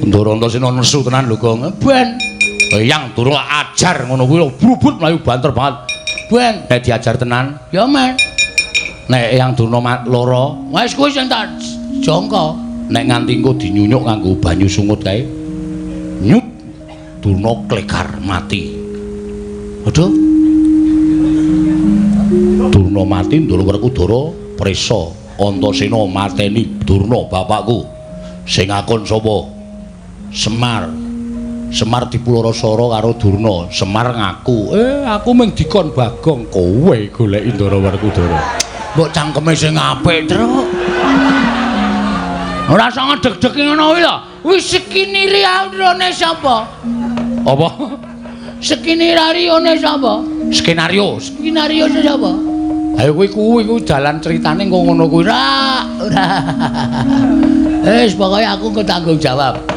Ndara Antasena nesu tenan lho, Gong. Ben. Eyang Durna ajar ngono kuwi brubut mlayu banter banget. Ben, nek diajar tenan, ya men. Nek Eyang Durna lara, wis kuwi sing tak jangka. Nek nganti engko dinyunyuk nganggo banyu sungut kae. Nyut. Durna klekar mati. Aduh. Durna mati, Ndara Werkudara prisa. Antasena mateni Durna bapakku. Sing ngakon sapa? Semar. Semar dipularasara karo Durna. Semar ngaku, "Eh, aku mung dikon Bagong, kowe goleki Ndara Werkudara." Mbok cangkeme sing apik, Truk. Ora usah ngedeg-deg ngono kuwi lho. Wis skenario sapa? Apa? Skenario sapa? Skenario, skenario sapa? Ayo kuwi kuwi kuwi dalan critane engko ngono kuwi. Ora, ora. Wis pokoke aku engko tanggung jawab.